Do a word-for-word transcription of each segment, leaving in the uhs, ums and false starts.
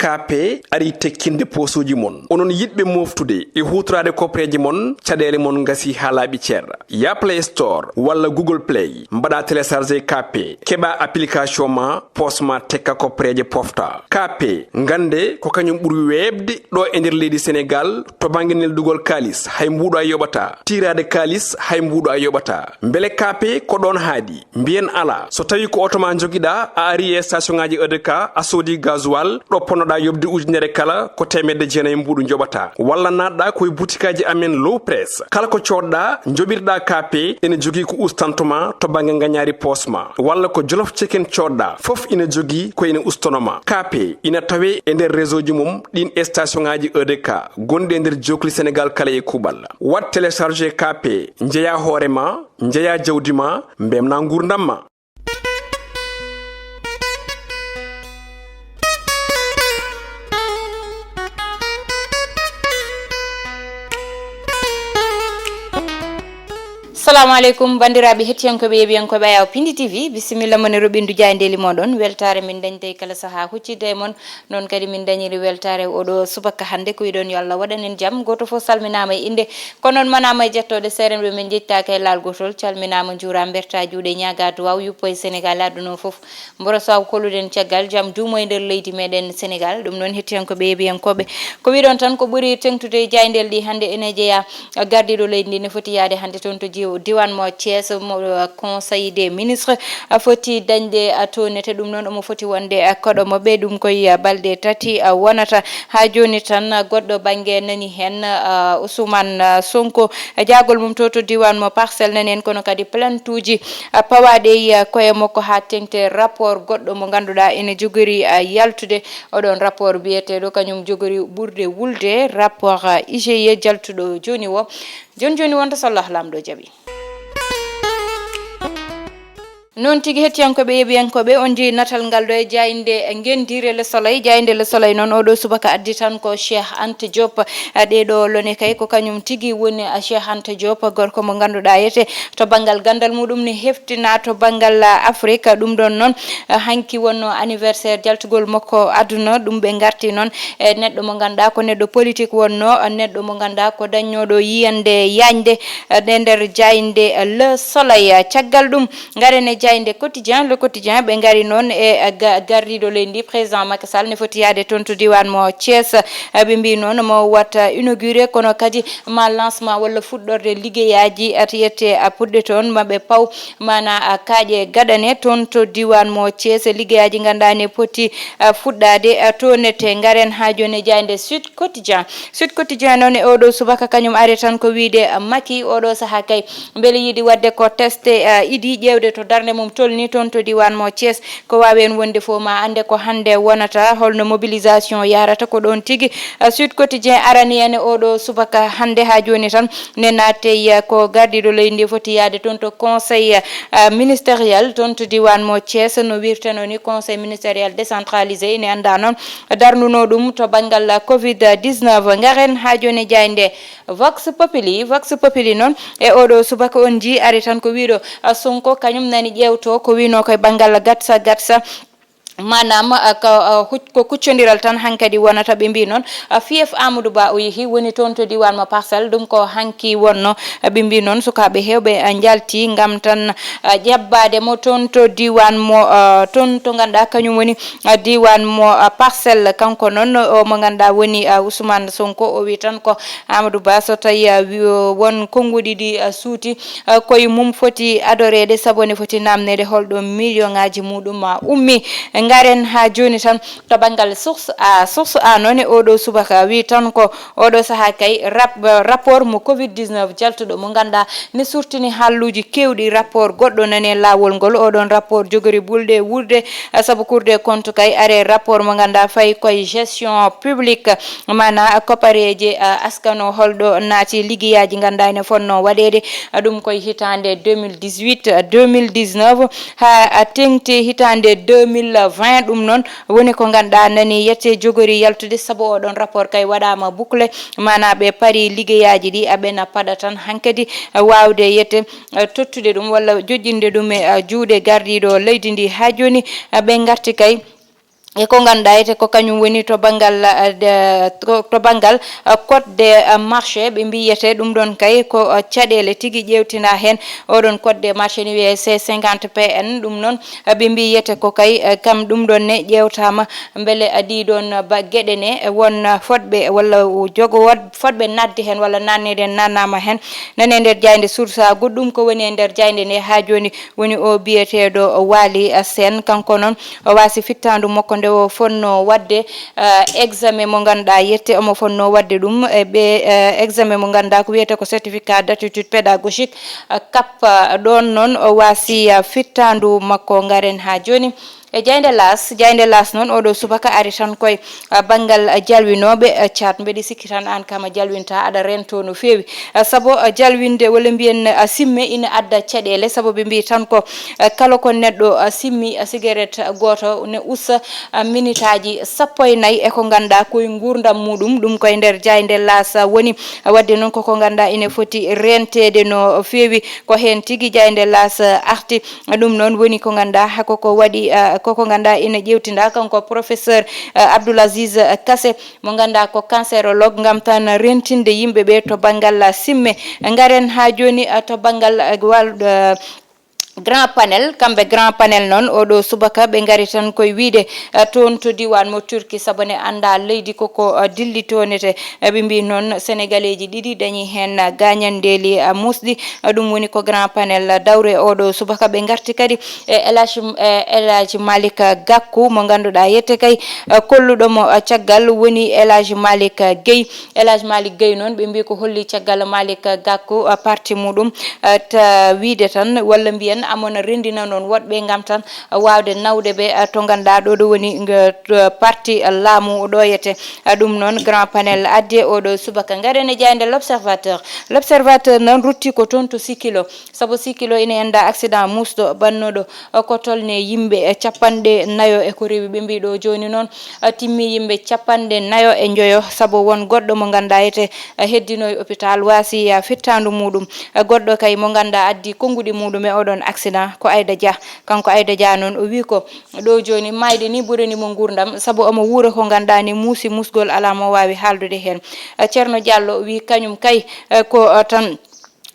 K P ari tekkinde poosuuji mon. Onon yiɗɓe mooftude e huutoraade koppereeje mon, caɗeele mon ngasii haa laaɓi cer. Yah Play Store walla Google Play, mbaɗaa télécharger K P, keɓaa application ma, poos ma tekka koppereeje pofta. K P, ngannde ko kañum ɓuri weeɓde ɗo e nder leydi Senegaal to bannge neldugol kaalis, hay mbuuɗo a yoɓataa. Tiiraade kaalis, hay mbuuɗo a yoɓataa. Mbele K P ko ɗoon haaɗi? Mbiyen alaa. So tawii ko oto ma njogiɗaa, a arii e station ŋaaji E D K, a soodii gasoil, ɗo ponnoɗaa yoɓde ujunere kala, ko teemedde jeenayi mbuuɗu njoɓataa. Walla naatɗaa ko e butikaaji amen Low Press. Kala ko coodɗaa, njoɓirɗaa K P, ene jogii ko ustanto ma to bannge ngañaari poos ma. Walla ko Jolof Chicken coodɗaa, fof ina jogii ko ene ustono ma. K P ina tawee e nder réseau ji mum ɗiin e station ŋaaji E D K gonɗi e nder jookli Senegaal kala e kuuɓal. Waɗ télécharger K P, njeyaa hoore ma, njeyaa jawdi ma, mbemnaa nguurndam ma. Salamu aleykum, banndiraaɓe hettiyankooɓe, yeeɓiyankooɓe Ayaw Pindi T V. Bisimilla mon e roɓindu jaayndeeli mooɗon. Weltaare min dañde e kala sahaa huccitde e mon. Noon kadi min dañiri weltaare oɗo subaka hannde. Ko wiɗon yo Allah waɗan en jam. Gooto fof salminaama e innde. Ko noon manaama e jettooɗe seerenɓe, min njettaaka e laal gootol. Calminaama, njuuraama, mbertaa juuɗe, ñaagaa duwaaw, yuppo e Senegaal, aduna o fof. Mboro saw koluɗen caggal jam duumo e nder leydi meɗen Senegaal. Ɗum noon hettiyankooɓe, yeeɓiyankooɓe, ko wiɗon tan ko ɓuri teŋtude e jaayndeeli ɗi hannde ene jeyaa gardiiɗo leydi ndi ne foti yahde hannde toon to jiw-, diwan mo Thiès, mo, uh, Conseil des ministres, uh, foti dañde, uh, toon ete. Ɗum noon omo foti wonde, uh, koɗo mo ɓe. Ɗum koye, uh, balɗe tati, uh, wonata. Haa jooni tan, uh, goɗɗo bannge nani heen, uh, Ousmane, uh, Sonko, uh, jahgol mum to, to diwan mo Parcelles nani heen, kono kadi plaintuuji, uh, pawaaɗi e, uh, koye makko haa teŋti rapport goɗɗo mo ngannduɗaa ene jogori, uh, yaltude. Oɗon rapport biyeteeɗo kañum jogori ɓurde wulde rapport, uh, I G E jaltuɗo jooni o. Jooni jooni wonta so Allah Laamɗo jaɓi. Noon tigi hettiyankooɓe, yeeɓiyankooɓe, on njii natal ngal ɗo e jaaynde ngenndiire Le Soleil. Jaaynde Le Soleil noon oɗo subaka addi tan ko Cheikh Anta Diop. Uh, ɗee ɗo lone kay ko kañum tigi woni, uh, Cheikh Anta Diop, gorko mo ngannduɗaa ete to banngal ganndal muɗum ne heftina to banngal, uh, Afrique. Ɗum ɗoon noon, uh, hanki wonno anniversaire jaltugol makko aduna, ɗum ɓe ngarti noon e neɗɗo mo ngannduɗaa ko neɗɗo politique wonno, uh, neɗɗo mo ngannduɗaa ko dañnooɗo yiyannde yaañde, uh, e nder jaaynde, uh, Le Soleil. Uh, caggal ɗum, ngaren e jaaynde Quotidien, Le Quotidien, ɓe ngari noon e, uh, ga-, gardiiɗo leydi ndi, président Macky Sall, ne foti yahde toon to diwan mo Thiès. Uh, ɓe mbii noon mo watta inauguré, kono kadi ma lancement walla fuɗɗorde liggeyaaji, uh, to yette, uh, puɗɗe toon, ma ɓe paw maanaa, uh, kaaƴe gaɗane toon to diwan mo Thiès, liggeyaaji ngannduɗaa ne poti, uh, fuɗɗaade, uh, toon ete. Ngaren haa jooni e jaaynde Sud Quotidien. Sud Quotidien noon e oɗo subaka kañum ari tan ko wiyde, uh, Macky oɗo sahaa kay mbele yiɗi waɗde ko testé, uh, idi ƴeewde to darnde mum tolni toon to diwan mo Thiès. Ko waawi heen wonde fof ma annde ko hannde wonata, holno mobilisation yahrata, ko ɗoon tigi, uh, Sud Quotidien arani en e oɗo subaka hannde. Haa jooni tan ne naate, uh, ko gardiiɗo leydi ndi foti yahde toon to conseil, uh, ministériel toon to diwan mo Thiès, no wirteno ni conseil ministériel décentralisé, ine anndaa noon darnduno ɗum to banngal, uh, covid dix-neuf. Ngaren haa jooni e jaaynde Vox Populi. Vox Populi noon e oɗo subaka on njii ari tan ko wiyɗo, uh, Sonko kañum nani ƴeewto ko wiyno koye banngal gatsa gatsa. Maanaam, uh, ko, uh, huc-, ko kuccondiral tan hankadi wonata, ɓe mbii noon, uh, fief Amadou Ba o yehi, woni toon to diwan mo Parcelles, ɗum ko hanki wonno, uh, ɓe mbii noon sukaaɓe heewɓe, uh, njalti ngam tan, uh, ƴabbaade mo toon to diwan mo, uh, toon to ngannduɗaa kañum woni, uh, diwan mo, uh, Parcelles. Kanko noon o mo ngannduɗaa woni, uh, Ousmane Sonko, o wii tan ko Amadou Ba so tawi, uh, wi-, won konnguɗi ɗi, uh, suuti, uh, koye mum foti adoreede, sabu ne foti naamneede holɗo million ŋaaji muɗum ma ummi. Ngaren haa jooni tan to banngal Source A. Source A noon e oɗo subaka wii tan ko oɗo sahaa kay rap-, rapport mo covid dix-neuf jaltuɗo mo ngannduɗaa ne surtini haalluuji keewɗi. Rapport goɗɗo nani e laawol ngol. Oɗon rapport jogori ɓulde wuurde, uh, sabu Cour des comptes kay are rapport mo ngannduɗaa fayi koye gestion publique. Maanaa koppareeje, uh, askan o holɗo naati, liggeyaaji ngannduɗaa ene fotnoo waɗeede, uh, ɗum koye hitaande deux mille dix-huit, uh, deux mille dix-neuf, haa, uh, teŋti hitaande deux mille vingt. Ɗum noon woni ko ngannduɗaa nani yette jogori yaltude, sabu oɗon rapport kay waɗaama bouclé, maanaa ɓe pari liggeyaaji ɗi, uh, aɓena paɗa tan hankadi, uh, waawde yette, uh, tottude ɗum walla joƴƴinde ɗum e, uh, juuɗe gardiiɗo leydi ndi. Haa jooni, uh, ɓe ngarti kay e ko ngannduɗaa ete ko kañum woni to banngal, eh, de, to, to banngal, eh, code des, eh, marchés, ɓe mbiyi ete ɗum ɗoon kay ko, eh, caɗeele tigi ƴeewtinaa heen. Oɗon code des marchés ne wiyee C cinquante P N, ɗum noon, eh, ɓe mbiyi ete ko kay, eh, kam ɗum ɗoon ne ƴeewtaama mbele, eh, ɗii ɗoon, eh, ba geɗe ne, eh, won, eh, fotɓe walla jogo wot-, fotɓe naatde heen walla naatneede naatnaama heen. Nani e nder jaaynde Source A, goɗɗum ko woni e nder jaaynde nde haa jooni woni o biyeteeɗo Waly Sène. Kanko noon, o waasi fittaandu makko nde o fonnoo waɗde, eh, examen mo ngannduɗaa yette omo fonnoo waɗde ɗum e ɓe, eh, examen mo ngannduɗaa ko wiyetee ko certificat d'aptitude pédagogique, eh, cap, eh, ɗoon noon o waasi, eh, fittaandu makko. Ngaren haa jooni e jaaynde Laas. Jaaynde Laas noon, oɗo subaka ari tan koye, ah, banngal, ah, jalwinooɓe, ah, Caat. Mbeɗi sikki tan aan kam a jalwinta, aɗa rento no feewi. Ah, sabu, ah, jalwinde walla mbiyen, ah, simme ina adda caɗeele, sabu ɓe mbiyi tan ko, ah, kala ko neɗɗo, ah, simmi, ah, sigaret gooto ne usta, ah, minitaaji sappo e nayi e ko ngannduɗaa koye nguurndam muɗum, ɗum koye nder jaaynde Laas, ah, woni. Ah, waɗde noon koko ngannduɗaa ina foti renteede no feewi, ko heen tigi jaaynde Laas, ah, arti. Ɗum noon woni ko ngannduɗaa koko waɗi, eh, koko ngannduɗaa ina ƴeewtinda kanko professeur, eh, Abdoul Aziz, eh, Kassé, mo ngannduɗaa ko cancérologue, ngam tan rentinde yimɓe ɓe to banngal, eh, simme. Ngaren haa jooni, eh, to banngal, eh, wal-, eh, grand panel. Kamɓe grand panel noon, oɗo subaka ɓe ngari tan koye wiyde, eh, toon to diiwaan mo Turki, sabu ne anndaa leydi koko, eh, dilli toon ete. Eh, ɓe mbiyi noon Senegaleeji ɗiɗi dañi heen, eh, gaañanndeeli, eh, muusɗi. Eh, ɗum woni ko grand panel, eh, dawre oɗo subaka. Ɓe ngarti kadi e El Hadj, eh, El Hadj Malick Gakou mo ngannduɗaa yette kay, eh, kolluɗo mo, eh, caggal woni El Hadj Malick Guèye. El Hadj Malick Guèye noon ɓe mbiyi ko holli caggal Malick Gakou, eh, parti muɗum, eh, ta wiyde tan walla mbiyen amona renndina noon woɗɓe ngam tan waawde nawde ɓe, eh, to ngannduɗaa ɗo ɗo woni, eh, parti laamu ɗoyete. Eh, ɗum noon grand panel addi e oɗo subaka. Ngaren e jaaynde L'Observateur. L'Observateur noon rutti ko toon to Sikilo, sabu Sikilo ina enda accident muusɗo bannooɗo, eh, ko tolne yimɓe, eh, capanɗe nayo e ko rewi. Ɓe mbiyi ɗo jooni noon, eh, timmi yimɓe capanɗe nayo e njoyo, sabu won goɗɗo mo ngannduɗaa ete, eh, heddino e hôpital, waasi, eh, fittaandu muɗum. Eh, goɗɗo kay mo ngannduɗaa addi konnguɗi muɗum e oɗon accident ko Aida Dia. Kanko Aida Dia noon o wii ko ɗo jooni maayde ni ɓurani mo nguurndam, sabu omo wuura ko ngannduɗaa ni muusi musgol alaa mo waawi haaldude heen. Eh, Ceerno Diallo wii kañum kay, eh, ko, eh, tan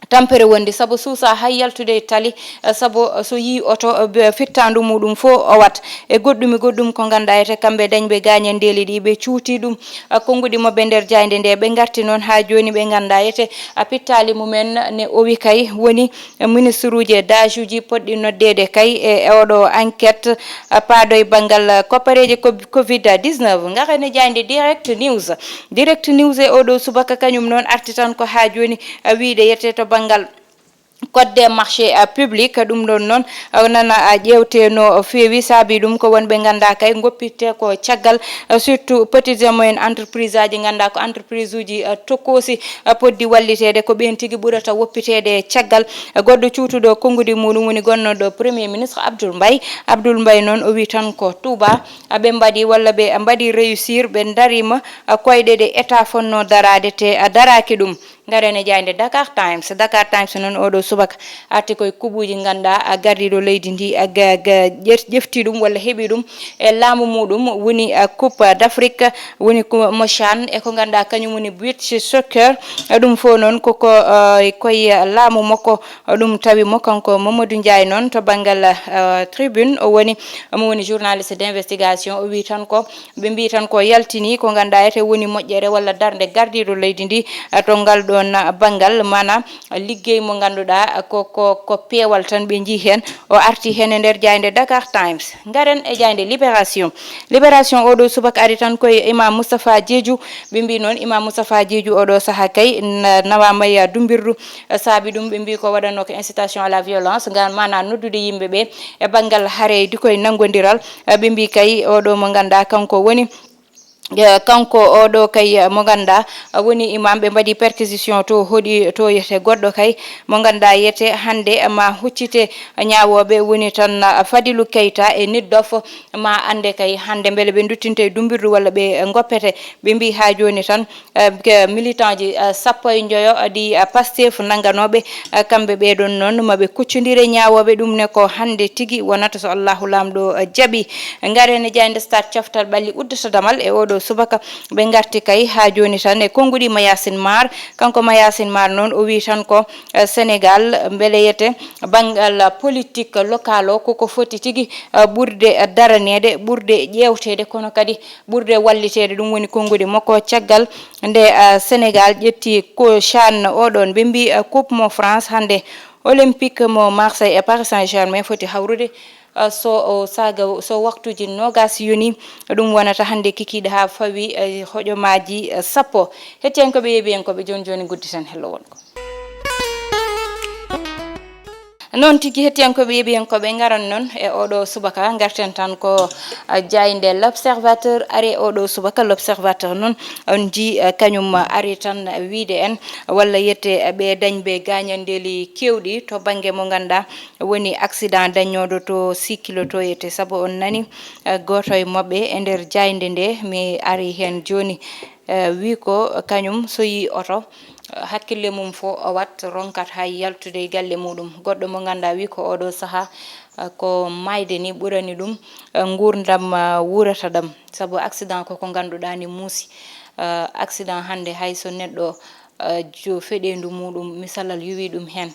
tampere wondi, sabu suusa hay yaltude e tali, eh, sabu, eh, so yii oto, eh, be-, fittaandu muɗum fof o wat. E goɗɗum e goɗɗum ko ngannduɗaa ete kamɓe dañɓe gaañanndeeli ɗi ɓe cuuti ɗum, eh, konnguɗi maɓɓe nder jaaynde nde. Ɓe ngarti noon haa jooni ɓe ngannduɗaa ete, a pittaali mumen ne owi kay woni, eh, ministruuji e daajuuji potɗi noddeede kay e, e oɗo enquête, eh, paaɗo e banngal, eh, koppareeje co-, covid dix-neuf. Ngaren e jaaynde Direct News. Direct News e oɗo subaka kañum noon arti tan ko haa jooni, eh, wiyde yette to banngal code des marchés, eh, publics. Ɗum ɗoon noon, eh, nana, eh, ƴeewte no feewi. Saabi ɗum ko wonɓe ngannduɗaa kay ngoppitte ko caggal, eh, surtout petites et moyennes entreprises aji, ngannduɗaa ko entreprise uji, eh, tokkoosi, eh, poddi walliteede, ko ɓeen tigi ɓurata woppiteede caggal. Eh, goɗɗo cuutuɗo konnguɗi muɗum woni gonnooɗo Premier Ministre Abdoul Mbaye. Abdoul Mbaye noon o wii tan ko Touba, eh, ɓe mbaɗi walla ɓe mbaɗi réussir, ɓe ndariima, eh, koyɗe ɗe État fonnoo daraade te, eh, daraaki ɗum. Ngaren e jaaynde Dakar Times. Dakar Times noon oɗo subaka arti koye kuɓuuji ngannduɗaa, a, gardiiɗo leydi ndi, a, ga-, ga-, ƴef-, ƴefti ɗum walla heɓi ɗum e laamu muɗum woni, a, Coupe d'Afrique, woni ko mo CHAN e ko ngannduɗaa kañum woni beach soccer. A, ɗum fof noon koko, a, koye laamu makko, a, ɗum tawi mo kanko Mamadou Ndiaye noon to banngal, a, tribune o woni, omo woni journaliste d'investigation. O wii tan ko Ɓe mbiyi tan ko yaltini ko ngannduɗaa ete woni moƴƴere walla darnde gardiiɗo leydi ndi, eh, to ngal ɗoon, eh, banngal, maanaam, eh, liggey mo ngannduɗaa, eh, ko, ko, ko peewal tan ɓe njiyi heen. O arti heen e nder jaaynde Dakar Times. Ngaren e jaaynde Libération. Libération oɗo subaka ari tan koye Imam Moustapha Diédhiou. Ɓe mbiyi noon Imam Moustapha Diédhiou oɗo sahaa kay na-, nawaama e dumbirdu. Eh, saabi ɗum ɓe mbiyi ko waɗanoo ko incitation à la violence, ngam maanaam noddude yimɓe ɓe e banngal hareydi koye nanngondiral. Eh, ɓe mbiyi kay oɗo mo ngannduɗaa kanko woni Kanko oɗo kay mo ngannduɗaa woni imam, ɓe mbaɗi perquisition to hoɗi to yete goɗɗo kay mo ngannduɗaa yete hannde ma huccite ñaawooɓe woni tan Fadilou Keita e Nitdoff. Ma annde kay hannde mbele ɓe nduttinte e dumbirdu walla ɓe ngoppete. Ɓe mbi haa jooni tan militant ji sappo e njoyo ɗi Pastef nannganooɓe, kamɓe ɓeɗon noon ma ɓe kuccondire ñaawooɓe. Ɗum ne ko hannde tigi wonata so Allahu Laamɗo jaɓi. Ngaren e jaaynde Stade coftal ɓalli uddata damal e oɗo subaka. Ɓe ngarti kay haa jooni tan e konnguɗi Mayacine Mar. Kanko Mayacine Mar noon o wii tan ko Sénégal mbele yete banngal politique local o koko foti tigi ɓurde daraneede, ɓurde ƴeewteede, kono kadi ɓurde walliteede. Ɗum woni konnguɗi makko caggal nde Sénégal ƴetti ko CHAN oɗon ɓe mbi Coupe mo France hannde, Olympique mo Marseille e Paris Saint-Germain foti hawrude so o saga so waktuji nogas yoni. Ɗum wonata hannde kikiiɗe haa fawi hoƴomaaji sappo. Hettiyankoɓe yeeɓiyankoɓe, jooni jooni gudditen hello wonko. Noon tigi, hettiyankooɓe yeeɓiyankooɓe, ngaran noon e oɗo subaka. Ngarten tan ko jaaynde L'Observateur. Ari e oɗo subaka L'Observateur noon, on njii kañum ari tan wiide en walla yette ɓe dañɓe gaañandeeli keewɗi to bannge mo ngannduɗaa woni accident dañooɗo to sikkilotoyete. Sabu on nani gooto e maɓɓe e nder jaaynde nde, mi ari heen jooni, wii ko kañum so yii oto, hakkille mum fof o wat ronkat hay yaltude e galle muɗum. Goɗɗo mo ngannduɗaa wii ko oɗo sahaa ko maayde ni ɓurani ɗum nguurndam wuurata ɗam. Sabu accident ko ko ngannduɗaa ni muusi. Accident hannde hay so neɗɗo jo feɗeendu muɗum misalal yuwi ɗum heen,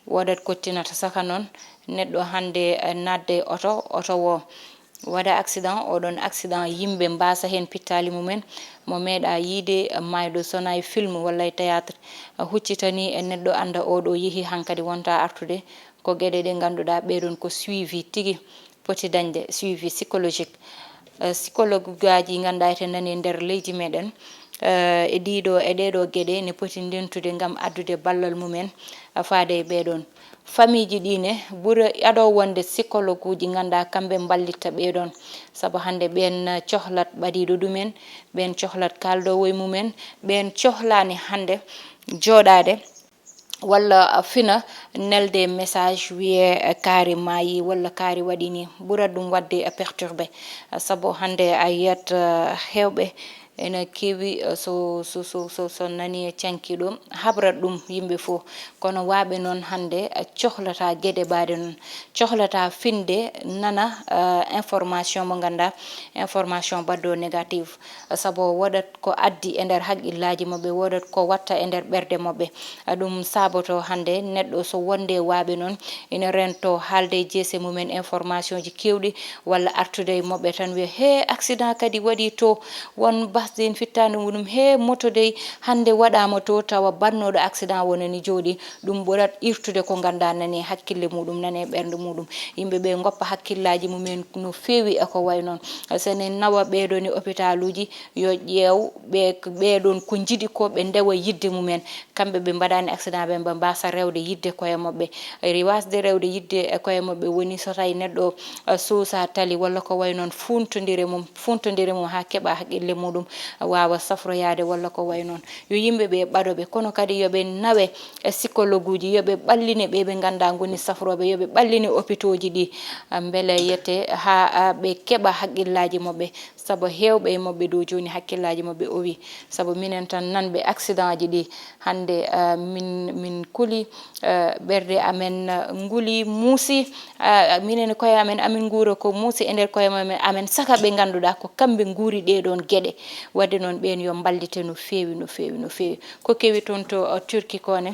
wodat kottinata saka noon neɗɗo hannde naatde e oto, oto wo waɗa accident. Oɗon accident yimɓe mbaasa heen pittaali mumen, mo meeɗa yiide maayɗo sona e film walla e théâtre huccitani e neɗɗo annda oɗo yehi hankadi wonta artude. Ko geɗe ɗe ngannduɗaa ɓeɗon ko suivi tigi poti dañde, suivi psychologique. Psychologuaji ngannduɗaa ete nani e nder leydi meɗen, e ɗiɗo e ɗeɗo geɗe ne poti ndentude ngam addude ballal mumen faade e ɓeɗon. Famille ji ɗi ne ɓura ado wonde psychologuji ngannduɗaa kamɓe mballitta ɓeɗon. Sabu hannde ɓen cohlat ɓaɗiɗo ɗumen, ɓen cohlat kaldowo e mumen, ɓen cohlani hannde jooɗaade walla fina nelde message wiye kaari maayi walla kaari waɗi ni. Ɓurat ɗum waɗde perturbé. Sabu hannde a yiyat heewɓe ene keewi so so so so so nani e canki ɗum habrat ɗum yimɓe fof. Kono waaɓe noon hannde cohlata geɗe baɗe noon, cohlata finde nana information mo ngannduɗaa information baɗɗo négative. Sabu woɗat ko addi e nder haqqillaaji maɓɓe, wodat ko watta e nder ɓerɗe maɓɓe. Ɗum saboto hannde neɗɗo so wonde waaɓe noon ina rento haalde e jeese mumen information ji keewɗi walla artude e maɓɓe tan wiya he accident kadi waɗi to, won basde en fittaande muɗum he moto dey hannde waɗaama to, tawa baɗnooɗo accident wonani jooɗi. Ɗum ɓurat irtude ko ngannduɗaa nani e hakkille muɗum, nani e ɓernde muɗum. Yimɓe ɓe ngoppa hakkillaaji mumen no feewi e ko wayi noon. So enen nawa ɓeeɗo ne opitaluuji, yo ƴeew ɓe ɓeeɗon ko njiɗi ko ɓe ndewa yidde mumen. Kamɓe ɓe mbaɗaani accident ɓe mba mbaasa rewde yidde koye maɓɓe. Riwasde rewde yidde e koye maɓɓe woni so tawi neɗɗo suusa tali walla ko wayi noon funtondire mum, funtondire mum haa keɓa haqqille muɗum waawa safroyaade walla ko wayi noon. Yo yimɓe ɓe ɓaɗo ɓe, kono kadi yo ɓe nawe e psychologuji, yo ɓe ɓalline ɓe ɓe ngannduɗaa ngoni safrooɓe, yo ɓe ɓalline opitooji ɗi, mbele yete haa ɓe keɓa haqqillaaji maɓɓe. Sabu heewɓe e maɓɓe ɗo jooni hakkillaaji maɓɓe owi. Sabu minen tan nanɓe accident ji ɗi hannde, min min kuli, ɓerɗe amen nguli muusi. Minen e koye amen amin nguura ko muusi e nder koye amen, amen saka ɓe ngannduɗaa ko kamɓe nguuri ɗee ɗoon geɗe. Waɗde noon ɓeen yo mballite no feewi no feewi no feewi. Ko kewi toon to Turki ko ne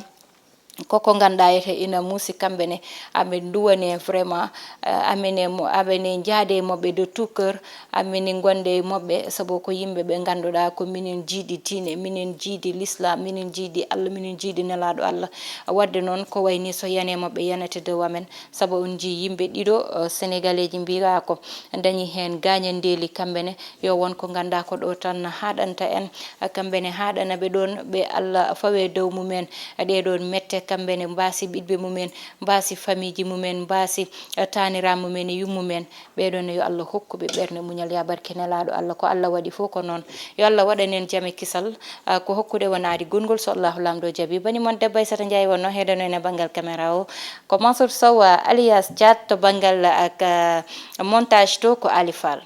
koko ngannduɗaa ete ina muusi kamɓe ne, aɓe nduwane vraiment. Amine mo aɓene njaade e maɓɓe de tout cœur. Amine ngonde e maɓɓe sabu ko yimɓe ɓe ngannduɗaa ko minen jiiɗi diine, minen jiiɗi l'islam, minen jiiɗi allah, minen jiiɗi nelaaɗo allah. Waɗde noon ko wayni so yane maɓɓe yanete dow amen. Sabu on njii yimɓe ɗiɗo sénégaleeji mbiraa ko dañi heen gaañandeeli kamɓe ne. Yo won ko nganndaa ko ɗo tan haaɗanta en. Kamɓe ne haaɗana ɓe ɗoon ɓe allah fawe dow mumen. Ɗee ɗoon mette kamɓe ne mbaasi ɓiɗɓe mumen, mbaasi famiiji mumen, mbaasi, eh, taaniraaɓe mumen e yummumen. Ɓeeɗo ne yo Allah hokku ɓe ɓernde muñal, yaa barke Nelaaɗo Allah. Ko Allah waɗi fof ko noon. Yo Allah waɗan en jam e kisal, ah, ko hokkude wonaade gonngol, so Allahu Laamɗo jaɓi. Bani mon debbo Aissata Ndiaye wonno heedano en e banngal caméra o. Ko Mansour Sow, ah, alias Thiat to banngal, ah, ka montage to ko Ali Fall.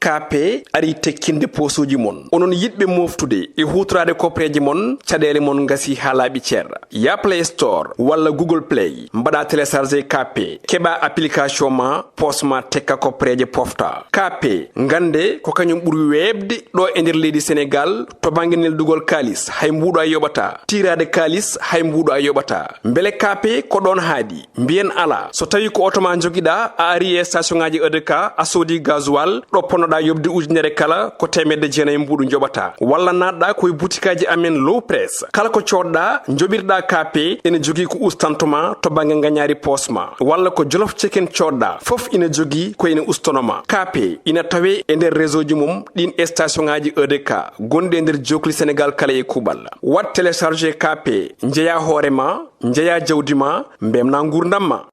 K P ari tekkinde poosuuji mon. Onon yiɗɓe mooftude e huutoraade kopreeje mon, caɗeele mon ngasii haa laaɓi cer. Yaa Play Store walla Google Play, mbaɗa télécharger K P, keɓa application ma, poos ma tekka kopreeje pofta. K P, ngannde ko kañum ɓuri weeɓde ɗo e nder leydi Senegaal to bannge neldugol kaalis, hay mbuuɗo a yoɓataa. Tiiraade kaalis, hay mbuuɗo a yoɓataa. Mbele K P ko ɗoon haaɗi? Mbiyen alaa. So tawii ko oto ma njogiɗaa, a arii e station ŋaaji E D K, a soodii gasoil, ɗo ponnoɗaa yoɓde ujunere kala, ko teemedde jeenayi mbuuɗu njoɓataa. Walla naatɗaa ko e butikaaji amen Low Press. Kala ko coodɗaa, njoɓirɗaa K P, ene jogii ko ustanto ma to bannge ngañaari poos ma. Walla ko Jolof Chicken coodɗaa, fof ina jogii ko ene ustono ma. K P ina tawee e nder réseau ji mum ɗiin station ŋaaji E D K gonɗi e nder jookli Senegaal kala e kuuɓal. Waɗ télécharger K P, njeyaa hoore ma, njeyaa jawdi ma, mbeltinaa nguurndam ma.